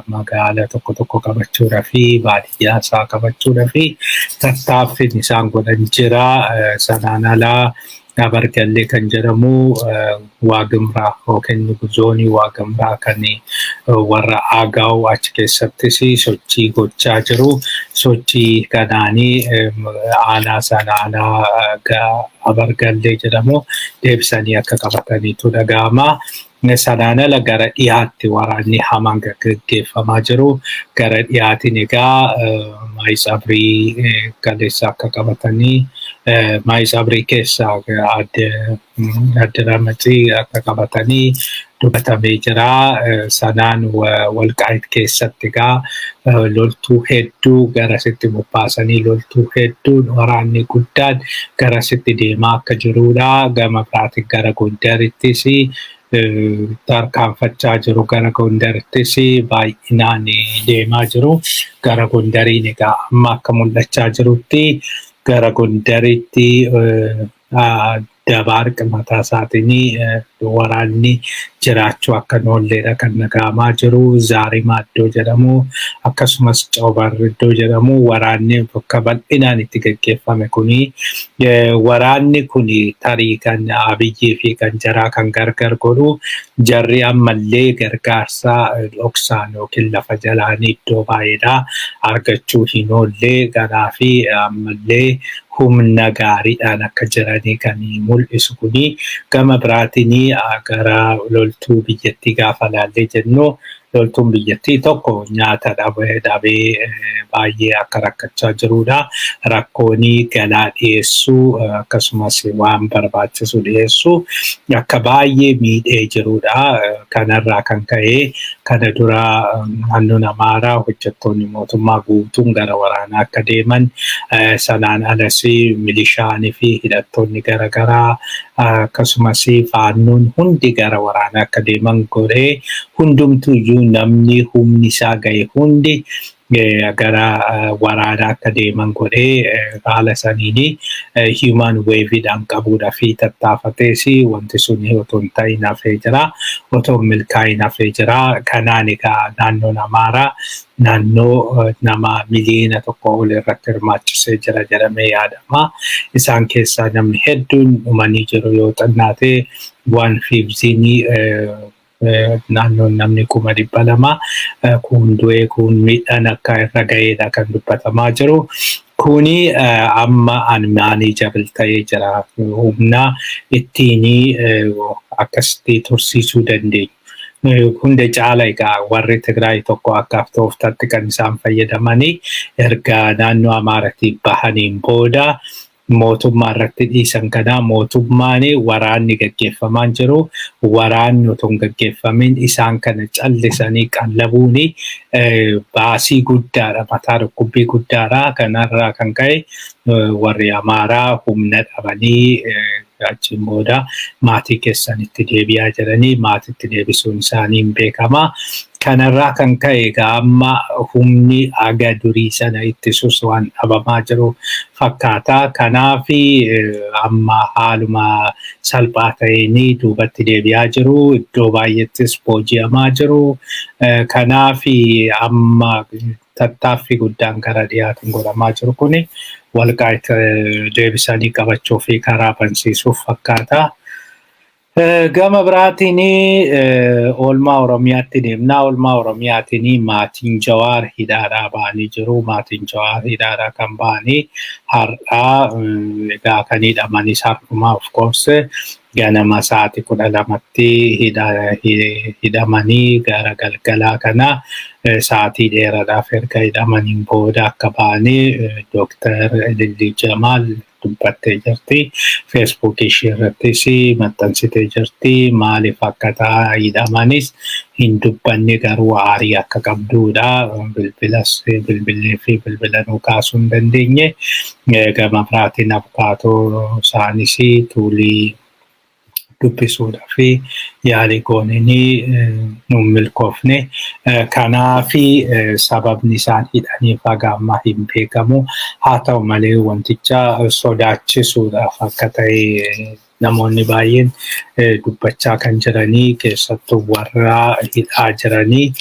Magaala tokko tokko qabachuudhaa fi baadiyyaa isaa qabachuudhaa fi tattaaffiin isaan godhan jira. Sanaan alaa Abargallee kan jedhamu Waaqimraa yookiin zoonii Waaqimraa kan warra Agaw achi keessattis sochii gochaa jiru. Sochii kanaanii aanaa sana, aanaa Abargallee jedhamu, deebisanii akka qabataniitu dhaga'ama. Sanaan ala gara dhiyaatti waraanni hamaan gaggeeffamaa jiru. Gara dhiyaatiin egaa Maayisabrii kaleessa akka qabatanii, Maayisabrii keessa adde Ramacii akka qabatanii dubbatamee jira. Sanaan Walqaayit keessatti egaa loltuu hedduu garasitti bobbaasanii, loltuu hedduun, waraanni guddaan garasitti deemaa akka jirudha. Gama biraatiin gara Gondarittis tarkaanfachaa jiru. Gara Gondarittis baay'inaan deemaa jiru. Gara Gondariin egaa amma akka mul'achaa jirutti gara Gondaritti Dabaarq mataa isaatiin waraanni jiraachuu akka hin oolledha kan dhaga'amaa jiru. Zaarimaa iddoo jedhamu, akkasumas Coobar iddoo jedhamu waraanni bakka bal'inaan itti gaggeeffame kuni, waraanni kuni tarii kan Abiyyii fi kan jaraa kan gargar godhu, jarri ammallee gargaarsa dhoksaan yookiin lafa jalaan iddoo baay'eedhaa argachuu hin oolle. Kanaa fi ammallee humna gaariidhaan akka jiranii kan mul'isu kuni. Gama biraatiin gara loltuu biyyattii gaafa laallee jennu, loltuun biyyattii tokko nyaata dhabee baay'ee akka rakkachaa jirudha. Rakkoon galaa dhiyeessuu akkasumas waan barbaachisu dhiyeessuu akka baay'ee miidhee jirudha. Kanarraa kan ka'e kana dura naannoon Amaaraa hojjettoonni mootummaa guutuun gara waraanaa akka deeman, sanaan alas milishaanii fi hidhattoonni garaagaraa akkasumas faannoon hundi gara waraanaa akka deeman godhee, hundumtuyyuu namni humni isaa gahe hundi gara waraanaa akka deeman godhee, haala saniin human waveidhaan qabuudhaa fi tattaafatees wanti sun otoo hin ta'in hafee jira. Otoo hin milkaa'in hafee jira. Kanaan egaa naannoon Amaaraa naannoo nama 1 miliyoona ol irratti hirmaachisee jira jedhamee yaadama. Isaan keessaa namni hedduun dhumanii jiru. Yoo xinnaate waan fiifziinii naannoon namni 200,000 kun du'ee, kun miidhaan akka irra ga'eedha kan dubbatamaa jiru. Kuni amma unmanageable ta'ee jira. Humna ittiin akkasitti tursiisuu dandeenyu. Hunda caala egaa warri Tigraay tokko akka tooftaatti kan isaan fayyadamanii, erga naannoo Amaaratii bahaniin booda mootummaa irratti dhiisan kana, mootummaan waraanni gaggeeffamaa jiru. Waraanni otoo hin gaggeeffamin isaan kana callisanii qallabuun baasii guddaadha, mataa dhukkubbii guddaadha. Kanarraa kan ka'e warri Amaaraa humna dhabanii achiin booda maatii keessanitti deebi'aa jedhanii maatitti deebisuun isaanii hin beekama. Kanarraa kan ka'e egaa amma humni aga durii sana ittisuus waan dhabamaa jiru fakkaata. Kanaaf amma haaluma salphaa ta'een duubatti deebi'aa jiru. Iddoo baay'eettis booji'amaa jiru. Kanaaf amma tattaaffii guddaan gara dhiyaatiin godhamaa jiru kuni Walqaayit deebisanii qabachuu fi karaa bansiisuuf fakkaata. Gama biraatiin oolmaa Oromiyaatti deemnaa. Oolmaa Oromiyaatiin maatiin Jawaar hidhaadhaa ba'anii jiru. Maatiin Jawaar hidhaadhaa kan ba'anii har'aa egaa kan hidhamanis har'umaa, of course, ganama sa'aatii 12tti hidhamanii gara galgalaa kana sa'aatii dheeraadhaaf erga hidhamaniin booda akka ba'anii Dooktar Lillii Jamaal dubbattee jirti. Feesbuukii ishee irrattis maxxansitee jirti. Maaliif akka hidhamanis hin dubbanne, garuu aarii akka qabdudha. Bilbilas bilbilee fi bilbila nuu kaasuu hin dandeenye. Gama biraatiin abukaatoo isaanis Tuulii Dubbisuudhaaf yaalii goonanii nu milkoofne. Kanaafi sababni isaan hidhaniif haga ammaa hin beekamu. Haa ta'u malee, wanticha sodaachisuudhaaf akka ta'e namoonni baay'een dubbachaa kan jiranii, keessattuu warra hidhaa jiranii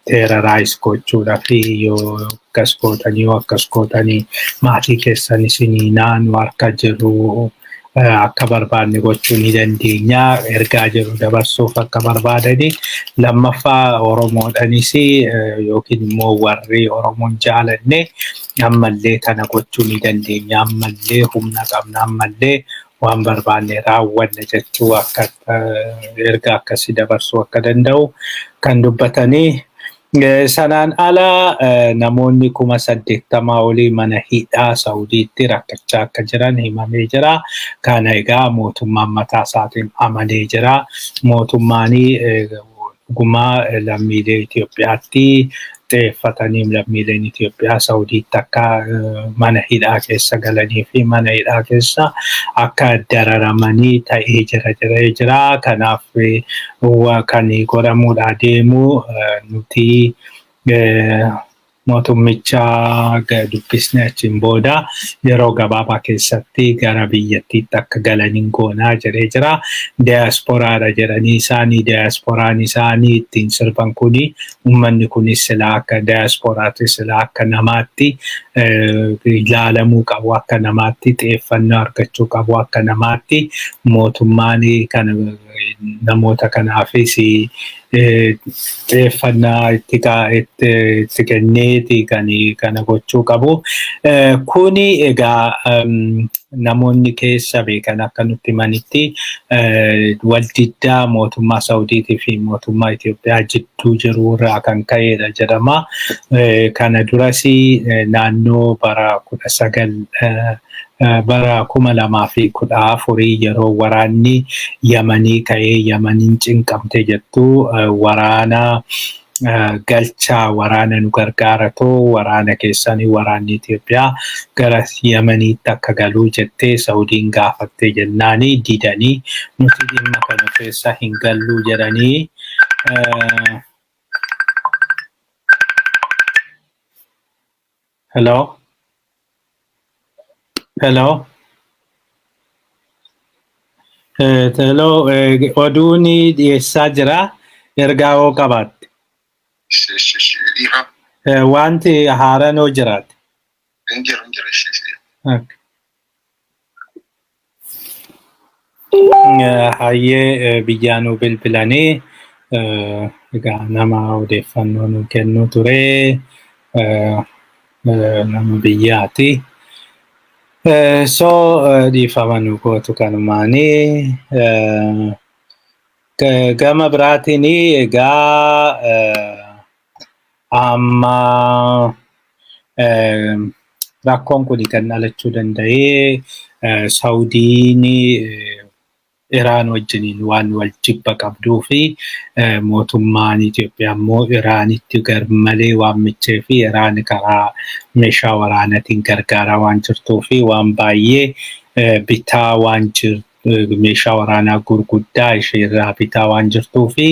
terrorize gochuudhaaf, yoo akkas gootanii, yoo akkas gootanii, maatii keessan isinii naannoo harka jiru, akka barbaanne gochuu ni dandeenya ergaa jiru dabarsuuf akka barbaadani. Lammaffaa, Oromoodhanis yookiin immoo warri Oromoon jaalanne ammallee kana gochuu ni dandeenya, ammallee humna qabna, ammallee waan barbaanne raawwanna jechuu akka ergaa akkasii dabarsuu akka danda'u kan dubbatanii. Sanaan ala namoonni 80,000 olii mana hidhaa Saudiitti rakkachaa akka jiran himamee jira. Kana egaa mootummaan mataa isaatiin amanee jira. Mootummaan dhugumaa lammiilee Itoophiyaatti xiyyeeffatanii lammiileen Itoophiyaa Saudiitti akka mana hidhaa keessa galanii fi mana hidhaa keessa akka dararamanii ta'ee jira jedhee jira. Kanaaf kan godhamuudhaa deemu nuti mootummicha dubbisne, achiin booda yeroo gabaabaa keessatti gara biyyattiitti akka galaniin goonaa jedhee jira. Diyaasporaadha jedhanii isaanii, diyaasporaan isaanii ittiin sirban kuni, uummanni kunis silaa akka diyaasporaatti, silaa akka namaatti ilaalamuu qabu, akka namaatti xiyyeeffannoo argachuu qabu, akka namaatti mootummaan kana namoota kanaafis xiyyeeffannaa itti kenneeti kan kana gochuu qabu. Kuni egaa namoonni keessa beekan akka nutti himanitti waldiddaa mootummaa Saudiitii fi mootummaa Itoophiyaa jidduu jiru irraa kan ka'edha jedhama. Kana duras naannoo bara 19 bara 2014 yeroo waraanni Yamanii ka'ee Yamaniin cinqamte jettu, waraana galchaa, waraana nu gargaaratoo, waraana keessanii waraanni Itoophiyaa gara Yamaniitti akka galuu jettee Saudiin gaafattee jennaanii didanii, nuti dhimma kana keessa hin galluu jedhanii. Hello? Hello? Hello, oduun dhiyeessaa jira. Ergaa hoo qabaatte? Dhiifama. Wanti haaraan hoo jiraate? Hin jiru, hin jiru. Okay. Hayyee, biyyaa nu bilbilanii, egaa nama odeeffannoo nu kennu ture, nama biyyaati. So dhiifama nu gootu kanumaanii. Gama biraatiin egaa amma rakkoon kun kan dhalachuu danda'e Saudiin Iraan wajjiniin waan wal jibba qabduu fi mootummaan Itoophiyaa immoo Iraanitti garmalee waan michee fi Iraan karaa meeshaa waraanaatiin gargaaraa waan jirtuu fi waan baay'ee bitaa waan jirtu, meeshaa waraanaa gurguddaa isheerraa bitaa waan jirtuu fi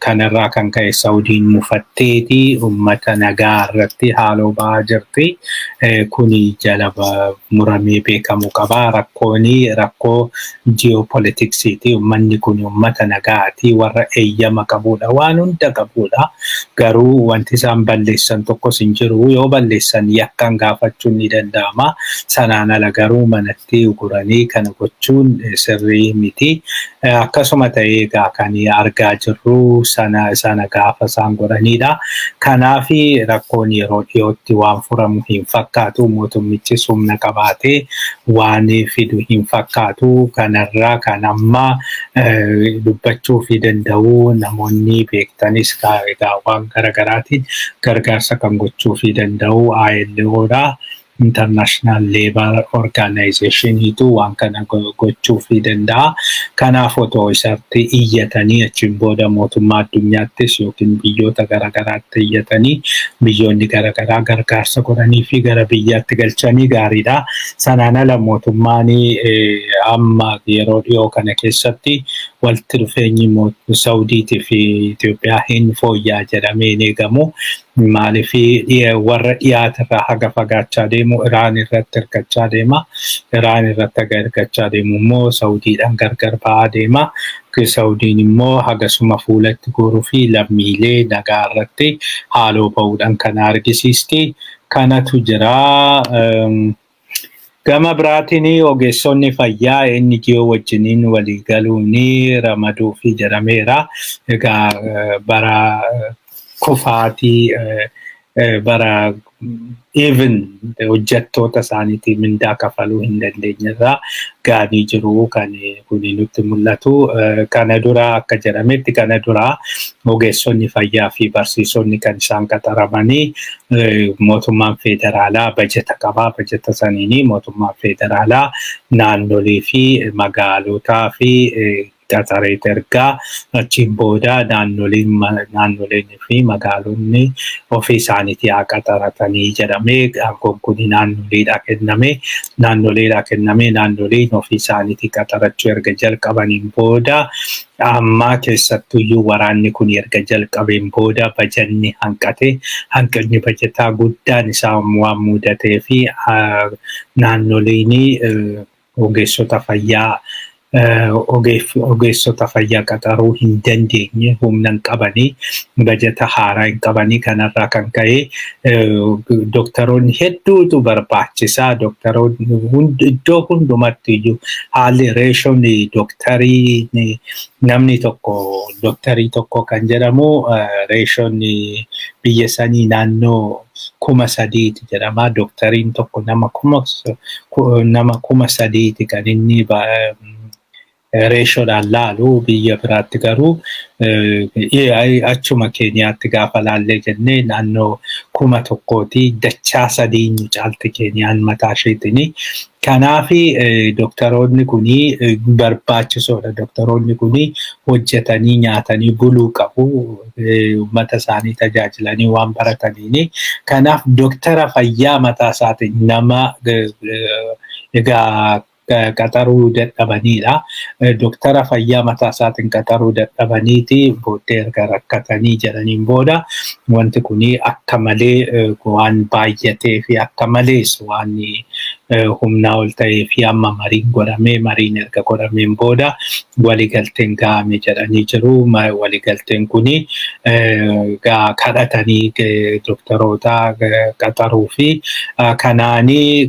kanarraa kan ka'e Saudiin mufatteeti uummata nagaa irratti haaloo ba'aa jirti. Kuni jala muramee beekamuu qaba. Rakkooni rakkoo ji'oopolitiksiiti. Uummanni kun uummata nagaati. Warra eeyyama qabudha. Waan hunda qabudha. Garuu wanti isaan balleessan tokkos hin jiru. Yoo balleessan yakkaan gaafachuun ni danda'ama. Sanaan ala garuu manatti uguranii kana gochuun sirrii miti. Akkasuma ta'ee egaa kan argaa jirru sana sana gaafa isaan godhanidha. Kanaaf rakkoon yeroo dhiyootti waan furamu hin fakkaatu. Mootummichis humna qabaatee waan fidu hin fakkaatu. Kanarraa kan amma dubbachuu fi danda'u, namoonni beektanis egaa waan garaagaraatiin gargaarsa kan gochuu fi danda'u ILOdha. International Labour Organizationiitu waan kana gochuufii danda'a. Kanaaf otoo isatti iyyatanii, achiin booda mootummaa addunyaattis yookiin biyyoota garaagaraatti iyyatanii, biyyoonni garaagaraa gargaarsa godhanii fi gara biyyaatti galchanii gaariidha. Sanaan ala mootummaan amma yeroo dhiyoo kana keessatti walitti dhufeenyi Saudiitii fi Itoophiyaa hin fooyya'aa jedhamee hin eegamu. Maaliif? Warra dhiyaatirraa haga fagaachaa deemu Iraan irratti hirkachaa deema. Iraan irratti haga hirkachaa deemu immoo Saudiidhaan gargar ba'aa deema. Saudiin immoo hagasuma fuulatti goruu fi lammiilee nagaa irratti haaloo ba'uudhaan kana argisiisti. Kanatu jira. Gama biraatiin ogeessonni fayyaa NGO wajjiniin walii galuun ramaduufi jedhameera. Egaa bara kufaatii, bara even hojjettoota isaaniitii mindaa kafaluu hin dandeenye irraa gaanii jiru kan kuni nutti mul'atu. Kana dura akka jedhametti, kana dura ogeessonni fayyaa fi barsiisonni kan isaan qaxaramanii mootummaan federaalaa bajeta qabaa. Bajeta saniini mootummaan federaalaa naannolee fi magaalotaa fi qaxareet ergaa, achiin booda naannoleen fi magaalonni ofii isaaniitii haa qaxaratanii jedhamee, aangoon kun naannoleedhaa kenname. Naannoleen ofii isaaniitii qaxarachuu erga jalqabaniin booda, amma keessattuyyuu waraanni kun erga jalqabeen booda bajanni hanqate. Hanqinni bajataa guddaan isaa waan mudatee fi naannoleen ogeessota fayyaa qaxaruu hin dandeenye, humna hin qabanii, bajata haaraa hin qabanii. Kanarraa kan ka'e dooktaroonni hedduutu barbaachisaa. Dooktaroonni iddoo hundumatti iyyuu haalli ratioon dooktarii, namni tokko dooktarii tokko kan jedhamu, ratioon biyya sanii naannoo 3,000ti jedhama. Dooktariin tokko nama 3,000ti kan inni ratiodhaan laalu. Biyya biraatti garuu, achuma Keeniyaatti gaafa laallee jennee, naannoo 1,000ti. Dachaa sadiin caalti Keeniyaan mataa isheetini. Kanaaf dooktaroonni kuni barbaachisoodha. Dooktaroonni kuni hojjetanii nyaatanii buluu qabu. Uummata isaanii tajaajilanii waan barataniini. Kanaaf dooktara fayyaa mataa isaatiin nama egaa qaxaruu dadhabaniidha. Dooktara fayyaa mataa isaatiin qaxaruu dadhabaniiti booddee erga rakkatanii jedhaniin booda, wanti kuni akka malee waan baay'atee fi akka malees waan humnaa ol ta'ee fi amma mariin godhamee, mariin erga godhameen booda waliigalteen ga'ame jedhanii jiru. Waliigalteen kuni kadhatanii dooktaroota qaxaruu fi kanaanii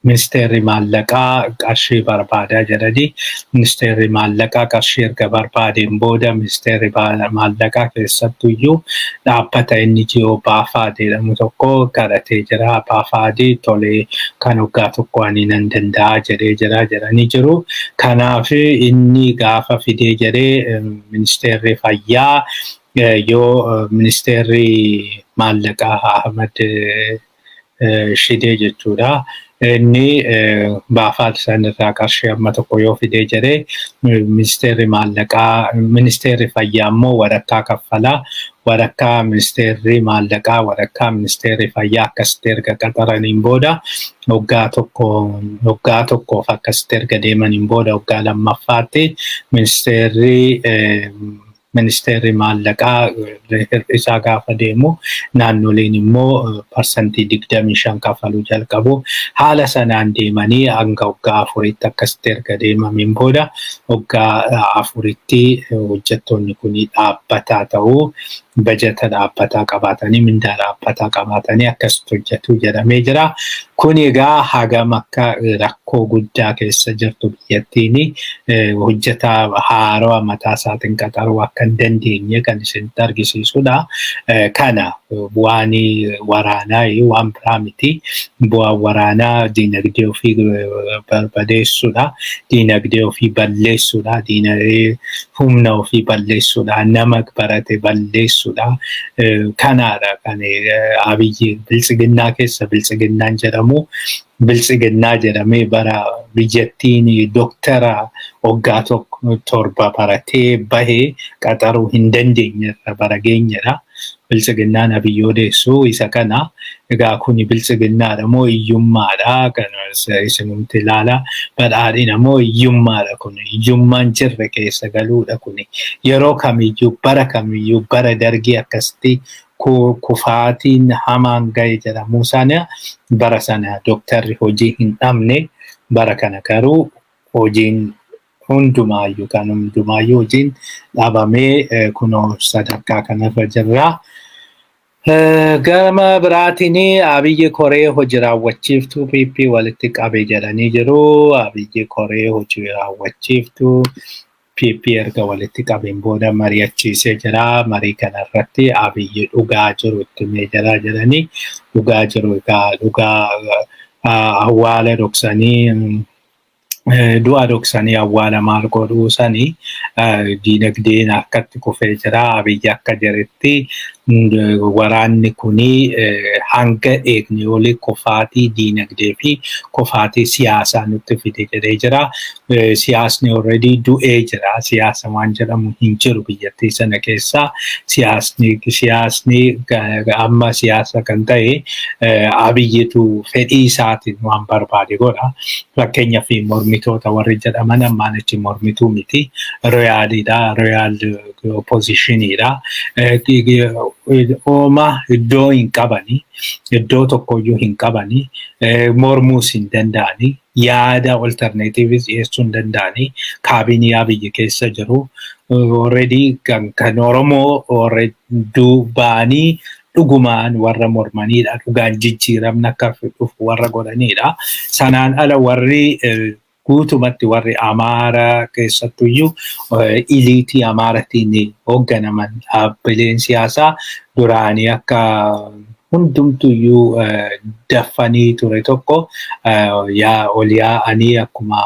ministeerri maallaqaa qarshii barbaadaa jedhanii, ministeerri maallaqaa qarshii erga barbaadeen booda, ministeerri maallaqaa keessattuyyuu dhaabbata NGO Baafaa jedhamu tokko kadhatee jira. Baafaadii tolee, kan waggaa tokko ani nan danda'a jedhee jira jedhanii jiru. Kanaaf inni gaafa fidee jedhee, ministeerri fayyaa yoo ministeerri maallaqaa Ahmad Shidee jechuudha. Inni Baafaa sanirraa qarshii amma tokko yoo fidee jedhee, ministeerri maallaqaa, ministeerri fayyaa immoo walakkaa kaffalaa. Walakkaa ministeerri maallaqaa, walakkaa ministeerri fayyaa, akkasitti erga qaxaraniin booda, waggaa tokko, waggaa tokkoof akkasitti erga deemaniin booda, waggaa lammaffaatti ministeerri maallaqaa hir'isaa gaafa deemu, naannoleen immoo 25% kafaluu jalqabu. Haala sanaan deemanii hanga waggaa 4tti akkasitti erga deemameen booda, waggaa 4tti hojjettoonni kun dhaabbataa ta'uu, bajata dhaabbataa qabaatanii, mindaa dhaabbataa qabaatanii akkasitti hojjetu jedhamee jira. Kun egaa hagam akka rakkoo guddaa keessa jirtu biyyattiin, hojjetaa haarawaa mataa isaatiin qaxaruu akka hin dandeenye kan isinitti argisiisudha. Kana waan waraanaa waan biraa miti. Bu'aan waraanaa diinagdee ofii barbadeessuudha. Diinagdee ofii balleessuudha. Diinagdee humna ofii balleessuudha. Nama barate balleessuudha. odeessudha. Kanaadha kan Abiyyi Biltsiginnaa keessa Biltsiginnaan jedhamu. Biltsiginnaa jedhamee bara biyyattiin doktara waggaa tokko torba baratee bahee qaxaruu hin dandeenye irra bara geenyedha. Biltsiginnaan Abiyyi odeessu isa kana. Egaa kuni Biltsiginnaadha moo hiyyummaadha? Kan isinumti ilaala. Badhaadhina moo hiyyummaadha kun? Hiyyummaan jirre keessa galuudha kuni. Yeroo kamiyyuu, bara kamiyyuu, bara Dargii akkasitti kufaatiin hamaan gahe jedhamuu sana, bara sana dooktarri hojii hin dhabne. Bara kana garuu hojiin hundumaayyuu, kan hundumaayyuu hojiin dhabamee kunoo sadarkaa kanarra jirra. Gama biraatiin Abiyyi koree hojii raawwachiiftuu PP walitti qabe jedhanii jiru. Abiyyi koree hojii raawwachiiftuu PP erga walitti qabeen booda mari'achiisee jira. Marii kanarratti Abiyyi dhugaa jiru itti himee jira jedhanii, dhugaa jiru egaa dhugaa awwaala dhoksanii, du'a dhoksanii awwaala maal godhuu sanii, diinagdeen akkatti kufee jira. Abiyyi akka jedhetti waraanni kuni hanga eegne olii kufaatii diinagdee fi kufaatii siyaasaa nutti fide jedhee jira. Siyaasni already du'ee jira. Siyaasa waan jedhamu hin jiru biyyattii sana keessa. Siyaasni amma siyaasa kan ta'e Abiyyitu fedhii isaatiin waan barbaade godha. Fakkeenyaaf mormitoota warri jedhaman ammaan achi mormituu miti. Royal iidha. Royal opposition iidha. Ooma iddoo hin qabani. Iddoo tokkoyyuu hin qabani. Mormuus hin danda'ani. Yaada alternative is dhiyeessuu hin danda'ani. Kaabinii Abiyyi keessa jiru. Already kan Oromoo already ba'anii dhugumaan warra mormanidha. Dhugaan jijjiiramni akka dhufu warra godhanidha. Sanaan ala warri guutumatti warri Amaara keessattuyyuu elite ii Amaaratiin hoogganaman, dhaabbileen siyaasaa duraanii akka hundumtuyyuu daffanii ture tokko ol yaa'anii akkuma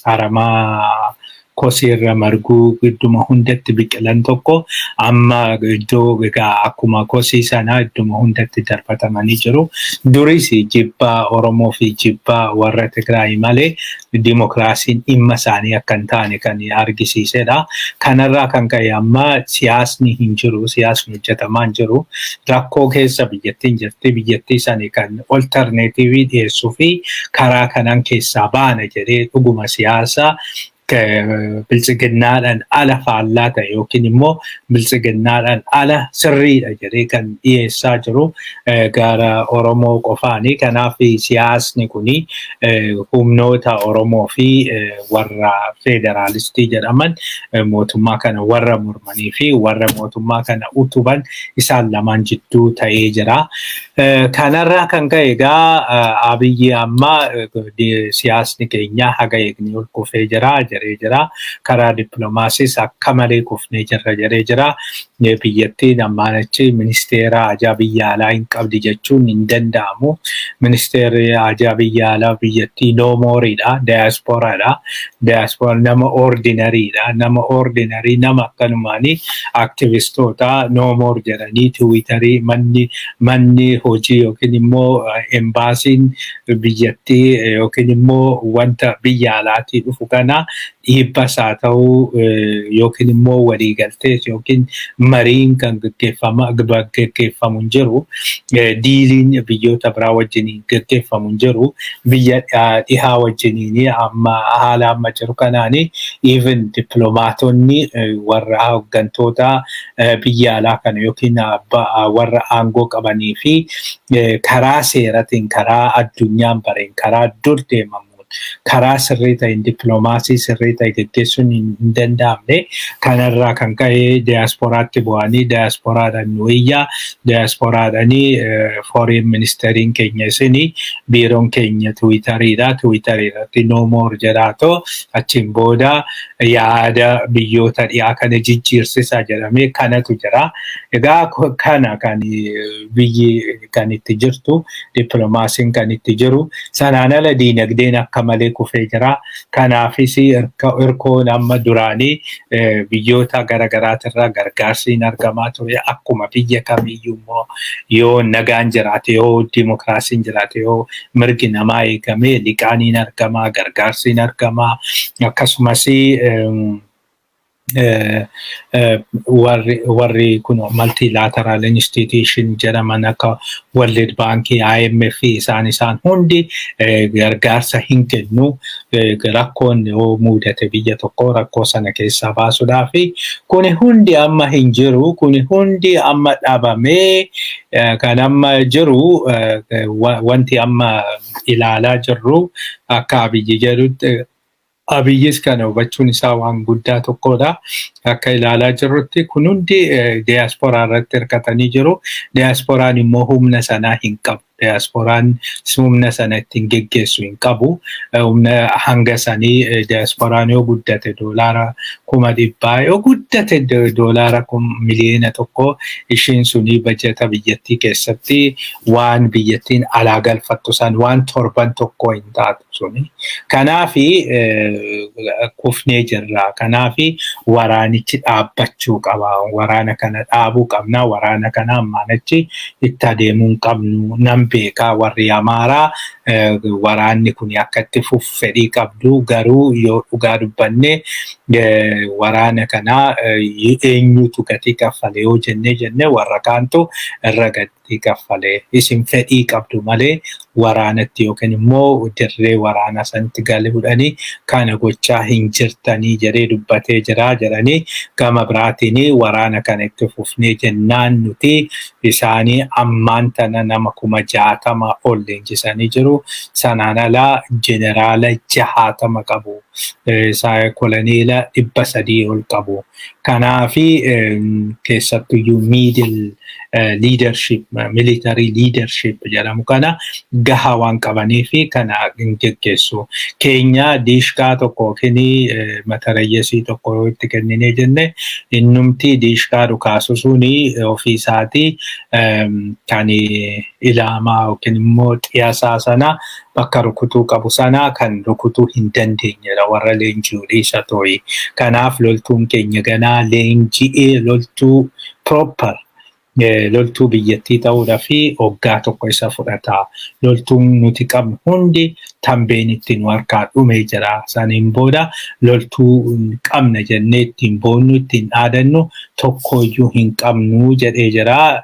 aramaa kosiirra marguu idduma hundatti biqilan tokko amma iddoo egaa akkuma kosii sanaa idduma hundatti darbatamanii jiru. Duris jibbaa Oromoo fi jibbaa warra Tigraay malee dimokiraasiin dhimma isaanii akka hin taane kan argisiisedha. Kanarraa kan ka'e amma siyaasni hin jiru, siyaasni hojjetamaa hin jiru. Rakkoo keessa biyyattiin jirti. Biyyattii sani kan alternative ii dhiyeessuu fi karaa kanaan keessaa baana jedhee dhuguma siyaasa Biltsiginnaadhaan ala faallaa ta'e yookiin immoo Biltsiginnaadhaan ala sirriidha jedhee kan dhiyeessaa jiru gara Oromoo qofaani. Kanaaf siyaasni kuni humnoota Oromoo fi warra federaalistii jedhaman, mootummaa kana warra mormanii fi warra mootummaa kana utuban, isaan lamaan jidduu ta'ee jira. Kanarraa kan ka'e egaa Abiyyi amma siyaasni keenya haga eegne ol kufee jira jedhee jira. Karaa dippiloomaasiis akka malee kufnee jirra jedhee jira. Biyyattiin ammaan achi ministeera haajaa biyya alaa hin qabdi jechuun hin danda'amu. Ministeerri haajaa biyya alaa biyyattii no more iidha. Diyaasporaadha. Diyaasporaa nama ordinary dha. Nama ordinary, nama akkanumaanii aktivistoota no more jedhanii Tiwiitarii manni hojii yookiin immoo embaasiin biyyattii yookiin immoo wanta biyya alaatii dhufu kana dhiibbas haa ta'uu yookiin immoo waliigaltees yookiin mariin kan gaggeeffamu hin jiru. Deal iin biyyoota biraa wajjin gaggeeffamu hin jiru. Biyya dhihaa wajjiniin amma haala amma jiru kanaani even dippiloomaatonni warra hooggantoota biyya alaa kana yookiin warra aangoo qabanii fi karaa seeratiin, karaa addunyaan bareen, karaa dur deemamuun, karaa sirrii ta'een dippiloomaasii sirrii ta'e gaggeessuun hin danda'amne. Kanarraa kan ka'e diyaasporaatti bu'anii diyaasporaadhaan nu iyyaa, diyaasporaadhaanii foreign ministeriin keenya isinii, biiroon keenya Tiwiitariidha, Tiwiitarii irratti no more jedhaatoo achiin booda yaada biyyoota dhiyaa kana jijjiirsisa jedhamee kanatu jira. Egaa kana kan biyyi kan itti jirtu, dippiloomaasiin kan itti jiru. Sanaan ala diinagdeen akka Akka malee kufee jira. Kanaafis hirkoon amma duraanii biyyoota garaagaraatirraa gargaarsi hin argamaa ture. Akkuma biyya kamiiyyuu immoo yoo nagaan jiraate, yoo dimokiraasiin jiraate, yoo mirgi namaa eegame, liqaan hin argamaa, gargaarsi hin argamaa. Akkasumas warri kun multilateral institution jedhaman akka World Bank, IMF, isaan hundi gargaarsa hin kennu. Rakkoon yoo mudate biyya tokko rakkoo sana keessaa baasuudhaaf kuni hundi amma hin jiru. Kuni hundi amma dhabamee kan amma jiru, wanti amma ilaalaa jirru akka Abiyyi jedhutti, Abiyyis kana hubachuun isaa waan guddaa tokkodha. Akka ilaalaa jirrutti kun hundi diyaasporaa irratti hirkatanii jiru. Diyaasporaan immoo humna sanaa hin qabu. Diyaasporaan humna sana ittiin geggeessu hin qabu. Humna hanga sanii diyaasporaan yoo guddate $100,000, yoo guddate $1 miliyoona ishiin sunii bajeta biyyattii keessatti waan biyyattiin alaa galfattu san waan torban tokko hin taatu suni. Kanaafi kufnee jirra. Kanaafi waraanichi dhaabbachuu qaba. Waraana kana dhaabuu qabna. Waraana kana ammaan achi itti adeemuu hin qabnu. Nan beekaa, warri Amaaraa waraanni kun akka itti fufu fedhii qabdu, garuu yoo dhugaa dubbanne waraana kana eenyutu gatii kaffale yoo jenne warra kaantu irra gatii kaffalee. Isin fedhii qabdu malee waraanatti yookiin immoo dirree waraanaa sanatti galuudhanii kana gochaa hin jirtanii jedhee dubbatee jira jedhanii. Gama biraatiin waraana kana itti fufnee jennaan nuti isaanii ammaan tana nama 60,000 ol leenjisanii jiru. Sanaan alaa jeneraala 60 qabu. Koloniila 300 ol qabu. Kanaafi keessattuyyuu middle leadership, military leadership jedhamu kana gahaa waan qabanii fi kana hin geggeessu. Keenya diishqaa tokko yookiin matarayyesii tokko yoo itti kenninee jenne, innumti diishqaa dhukaasu suni ofii isaatii kan ilaamaa yookiin immoo xiyyasaa sana bakka rukutuu qabu sana kan rukutuu hin dandeenyedha warra leenji'uu dhiisa to'i. Kanaaf loltuun keenya ganaa leenji'ee loltuu proper loltuu biyyattii ta'uudhaa fi waggaa tokko isa fudhata. Loltuun nuti qabnu hundi tambeen ittiin nu harkaa dhumee jira. Saniin booda loltuu qabna jennee ittiin boonnu, ittiin dhaadannu tokkoyyuu hin qabnu jedhee jira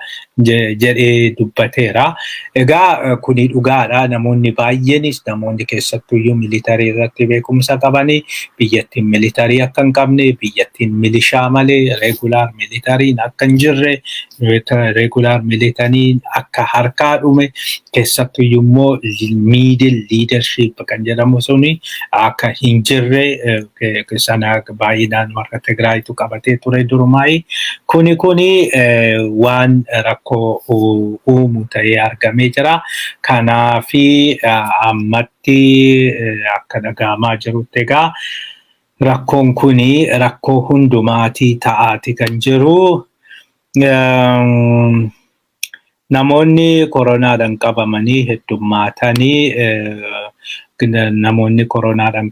jedhee dubbateera. Egaa kuni dhugaadha. Namoonni baay'eenis, namoonni keessattuyyuu military irratti beekumsa qabanii, biyyattiin military akka hin qabne, biyyattiin milishaa malee regular militaryn akka hin jirre, regular militaryn akka harkaa dhume, keessattuyyuu immoo middle leadership kan jedhamu suni akka hin jirre, sana baay'inaan warra Tigraayitu qabatee ture durumaayi. Kuni waan rakkoo uumu ta'ee argamee jira. Kanaafi ammatti akka dhaga'amaa jirutti egaa rakkoon kuni rakkoo hundumaatii ta'aati kan jiru. Namoonni koronaadhaan qabamanii heddummaatanii, namoonni koronaadhaan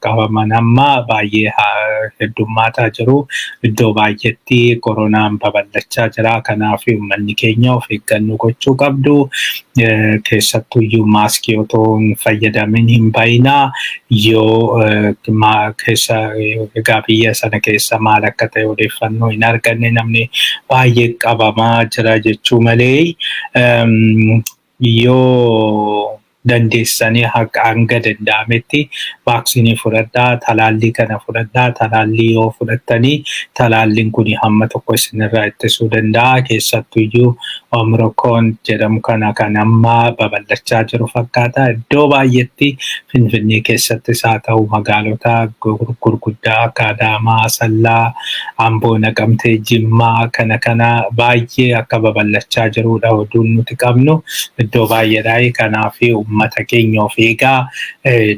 qabaman amma baay'ee heddummaataa jiru. Iddoo baay'eetti koronaan babal'achaa jira. Kanaaf uummanni keenya of eeggannoo gochuu qabdu. Keessattuyyuu maaskii otoo hin fayyadamin hin bayinaa. Yoo keessa egaa biyya sana keessa maal akka ta'e odeeffannoo hin arganne, namni baay'ee qabamaa jira jechuu malee, yoo dandeessanii hanga danda'ametti vaaksiinii fudhadhaa, talaallii kana fudhadhaa. Talaallii yoo fudhattanii talaalliin kun hamma tokko isinirraa ittisuu danda'a. Keessattuyyuu Omicron jedhamu kana kan amma babal'achaa jiru fakkaata. Iddoo baay'eetti, Finfinnee keessattis haa ta'u magaalota gurguddaa akka Adaamaa, Asallaa, Amboo, Naqamtee, Jimmaa kana baay'ee akka babal'achaa jirudha oduun nuti qabnu iddoo baay'eedha. Kanaaf uummata keenya of eegaa,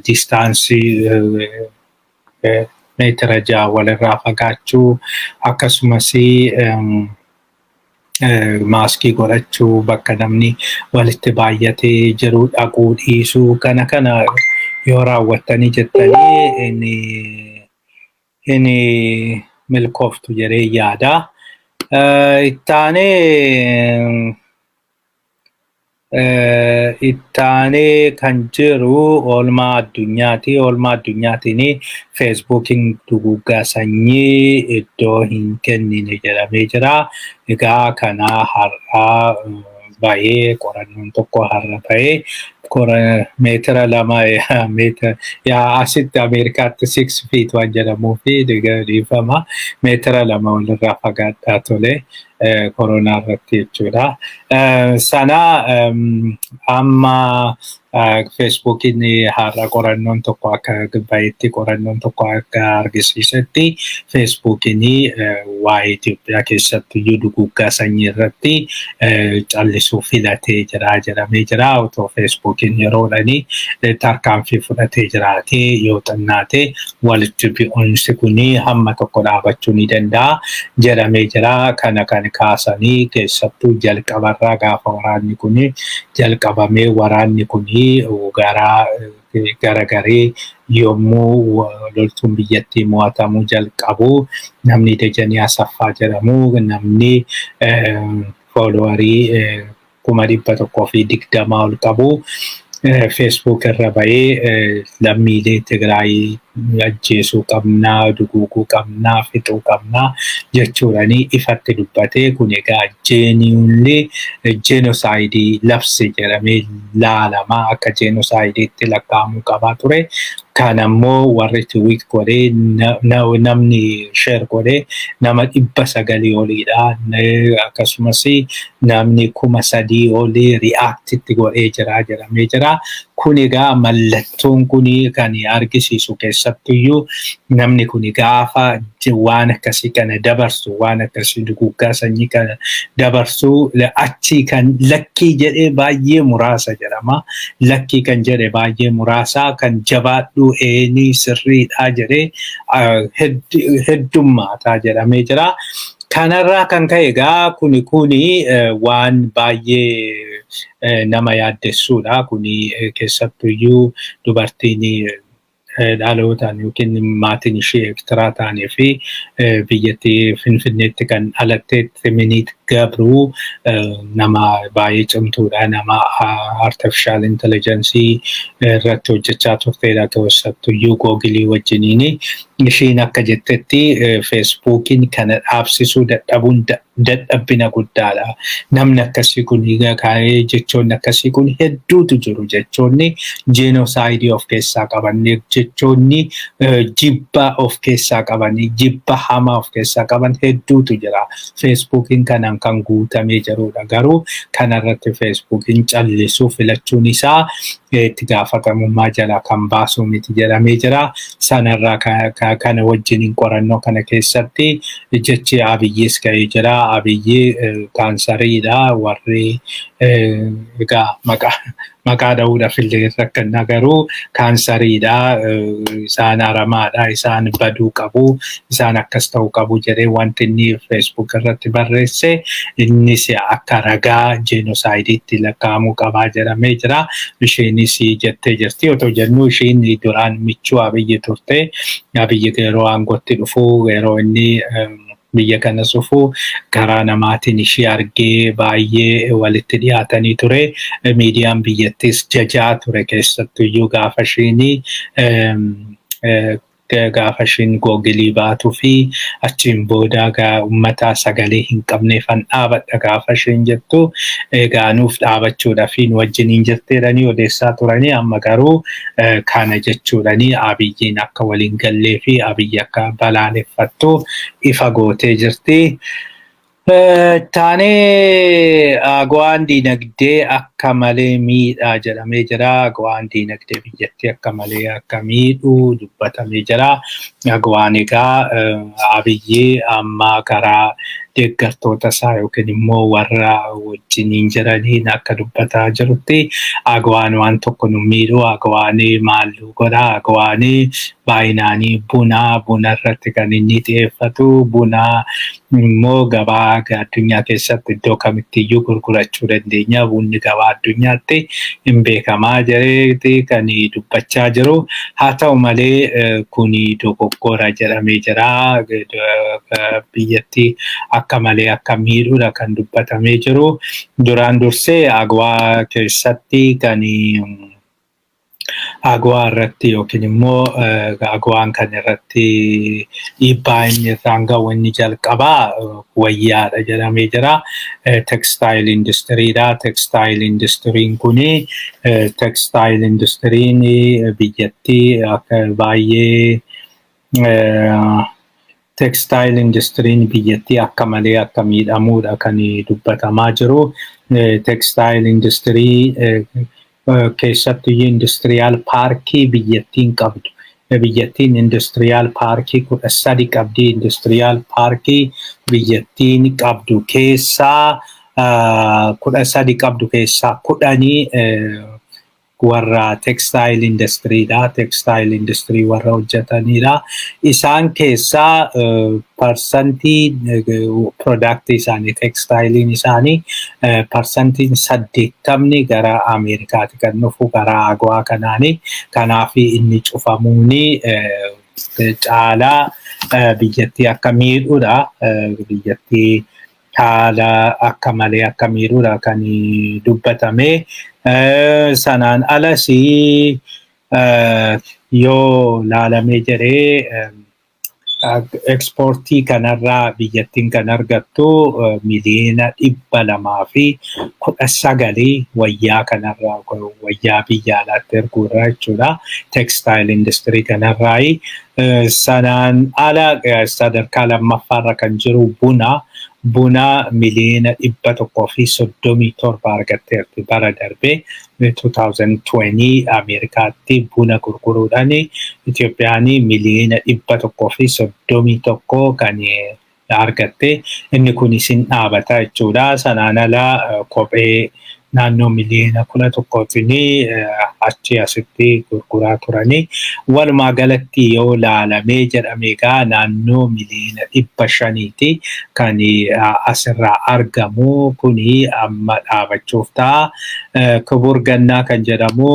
distance meetira 6 walirraa fagaachuu, akkasumas Maaskii godhachuu, bakka namni walitti baay'atee jiru dhaquu dhiisuu, kana kana yoo raawwattanii jettanii inni milkooftu jedhee yaada. Ittaanee kan jiru oolmaa addunyaati. Oolmaa addunyaatiin Feesbuukiin duguuggaa sanyii iddoo hin kennine jedhamee jira. Egaa kana har'aa bahee, qorannoon tokko har'a bahee, meetira 2, yaa asitti Ameerikaatti 6 feet waan jedhamuu fi dhiifama, meetira 2 walirraa fagaadhaa tole koronaa irratti jechuudha. Sana amma Feesbuukiin har'a qorannoon tokko akka bahetti, qorannoon tokko akka argisiisetti, Feesbuukiin waa'ee Itoophiyaa keessatti iyyuu duguuggaa sanyii irratti callisuu filatee jira jedhamee jira. Otoo Feesbuukiin yeroodhani tarkaanfii fudhatee jiraatee, yoo xinnaate walitti bu'insi kuni hamma tokko dhaabachuu ni danda'a jedhamee jira. Kana kan kaasanii keessattuu jalqabarraa gaafa waraanni kuni jalqabamee, waraanni kuni gara garagaree yommuu loltuun biyyattii mo'atamuu jalqabu, namni Dejanii Asaffaa jedhamu, namni followerii 120,000 ol qabu, Feesbuuk irra bahee lammiilee Tigraay ajjeesuu qabnaa, duguuguu qabnaa, fixuu qabnaa jechuudhaani ifatti dubbatee, kun egaa genuinely genocide labse jedhamee laalama, akka genocideitti lakkaa'amuu qabaa ture. Kan ammoo warri tweet godhee, namni share godhee nama 900 oliidha. Akkasumas namni 3,000 olii reactitti godhee jira jedhamee jira. Kun egaa mallattoon kun kan argisiisu keessattuyyuu namni kun gaafa waan akkasii kana dabarsu, waan akkasii duguuggaa sanyii kana dabarsu, achi kan lakkii jedhee baay'ee muraasa jedhama. Lakkii kan jedhe baay'ee muraasa, kan jabaadhuu eenii sirriidha jedhee heddummaataa jedhamee jira. Kanarraa kan ka'e egaa kuni waan baay'ee nama yaaddessuudha. Kuni keessattuyyuu dubartiin dhalootaan yookiin maatiin ishee Eertiraa ta'anii fi biyyattii Finfinneetti kan dhalatte Timiniit Gabruu nama baay'ee cimtuudha. Nama artificial intelligence irratti hojjechaa turtedha. Keessattuyyuu Googilii wajjiniini. Ishiin akka jettetti Feesbuukiin kana dhaabsisuu dadhabuun dadhabbina guddaadha. Namni akkasii kun, jechoonni akkasii kun hedduutu jiru. Jechoonni genocide of keessaa qaban, jechoonni jibba of keessaa qaban, jibba hamaa of keessaa qaban hedduutu jira. Feesbuukiin kanaan kan guutamee jirudha. Garuu kanarratti Feesbuukiin callisuu filachuun isaa itti gaafatamummaa jala kan baasu miti jedhamee jira. Sanarraa kana wajjiniin qorannoo kana keessatti jechi Abiyyis ka'ee jira. Abiyyi kaansariidha. Warri egaa maqaa dha'uudhaaf illee rakkanna, garuu kaansariidha. Isaan haramaadha. Isaan baduu qabu. Isaan akkas ta'uu qabu jedhee wanti inni Feesbuuk irratti barreesse innis akka ragaa genocideitti lakkaa'amuu qabaa jedhamee jira. Isheenis jettee jirti. Otoo jennu isheen duraan michuu Abiyyi turte. Abiyyi yeroo aangootti dhufu, yeroo inni biyya kana dhufu, karaa namaatiin ishee argee baay'ee walitti dhiyaatanii ture. Miidiyaan biyyattis jajaa ture, keessattuyyuu gaafa ishiin Googilii baatuu fi achiin booda uummata sagalee hin qabneefan dhaabadha gaafa isheen jettu, egaa nuuf dhaabachuudhaaf nu wajjiniin jirteedhanii odeessaa turanii. Amma garuu kana jechuudhanii Abiyyiin akka waliin gallee fi Abiyyi akka balaaleffattu ifa gootee jirti. Taanee AGOAn diinagdee akka malee miidhaa jedhamee jira. AGOAn diinagdee biyyattii akka malee akka miidhu dubbatamee jira. AGOAn egaa Abiyyi amma karaa Deeggartoota isaa yookiin immoo warra wajjiniin jiraniin akka dubbataa jirutti, AGOAn waan tokko nu miidhu, AGOAn maal godha, AGOAn baay'inaanii buna irratti kan inni xiyyeeffatu, buna immoo gabaa addunyaa keessatti iddoo kamittiyyuu gurgurachuu dandeenya, bunni gabaa addunyaatti hin beekamaa jedheeti kan dubbachaa jiru. Haa ta'u malee, kuni dogoggora jedhamee jira. Biyyattii akka malee akka miidhuudha kan dubbatamee jiru. Duraan dursee AGOA keessatti kan AGOA irratti yookiin immoo AGOAn kan irratti dhiibbaa inni irraan gahu inni jalqabaa wayyaadha jedhamee jira. Textile industrydha. Textile industryn kuni, textile industryn biyyattii akka baay'ee, textile industryn biyyattii akka malee akka miidhamuudha kan dubbatamaa jiru. Textile industry keessattuu industrial parkii biyyattiin qabdu. Biyyattiin industrial parkii 13 qabdi. Industrial parkii biyyattiin qabdu keessaa, 13 qabdu keessaa 10 warra textile industrydha. Textile industry warra hojjetanidha. Isaan keessaa parsantii productii isaanii, textileiin isaanii 80% gara Ameerikaati kan dhufu karaa AGOA kanaani. Kanaaf inni cufamuuni caalaa biyyattii akka miidhudha. Biyyattii haala akka malee akka miidhudha kan dubbatame. Sanaan alas yoo laalamee jedhee, exportii kanarraa biyyattiin kan argattu 219 miliyoona wayyaa kanarraa, wayyaa biyya alaatti erguurraa jechuudha. Textile industry kanarraayi. Sanaan ala sadarkaa lammaffaarra kan jiru buna. Buna 137 miliyoona argatteerti bara darbee 2020 Ameerikaatti buna gurguruudhaan Itoophiyaan 131 miliyoona kan argatte. Inni kunis hin dhaabata jechuudha. Sanaan ala kophee naannoo 11 miliyoonaatiin achi asitti gurguraa turani. Walumaa galatti yoo laalamee jedhame egaa naannoo 500 miliyooniiti kan asirraa argamu, kuni amma dhaabachuuf ta'a. Kibur Gannaa kan jedhamu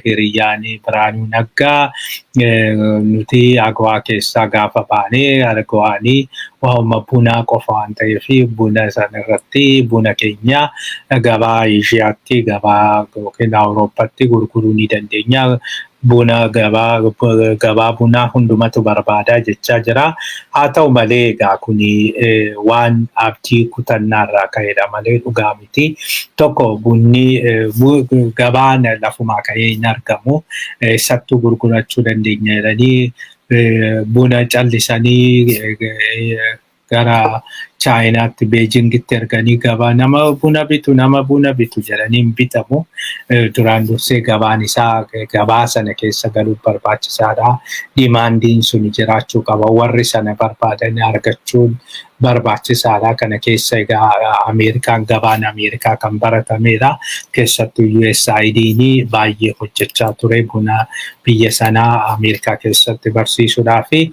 hiriyyaan Biraanuu Naggaa, nuti AGOA keessaa gaafa baanee AGOAanii waa'uma bunaa qofa waan ta'eef, buna sana irratti buna keenya gabaa Eeshiyaatti, gabaa yookiin Awurooppaatti gurguruu ni dandeenya. Buna gabaa bunaa hundumatu barbaadaa jechaa jira. Haa ta'u malee egaa kuni waan abdii kutannaarraa ka'edha malee dhugaa miti. Tokko, bunni gabaan lafumaa ka'ee hin argamu. Eessattuu gurgurachuu dandeenya jedhanii buna callisanii gara Chaayinaatti, Beejingitti erganii gabaa nama buna bitu, nama buna bitu jedhanii hin bitamu. Duraan dursee gabaan isaa gabaa sana keessa galuuf barbaachisaadha. Demandiin sun jiraachuu qaba. Warri sana barbaadan argachuun barbaachisaadha. Kana keessa egaa Ameerikaan, gabaan Ameerikaa kan baratamedha. Keessattuu USAID'n baay'ee hojjechaa ture buna biyya sanaa Ameerikaa keessatti barsiisuudhaa fi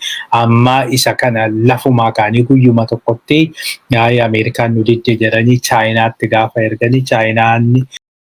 amma isa kana lafumaa kaanii guyyuma tokkotti yaa'ii Ameerikaan nu didde jedhanii Chaayinaatti gaafa erganii Chaayinaan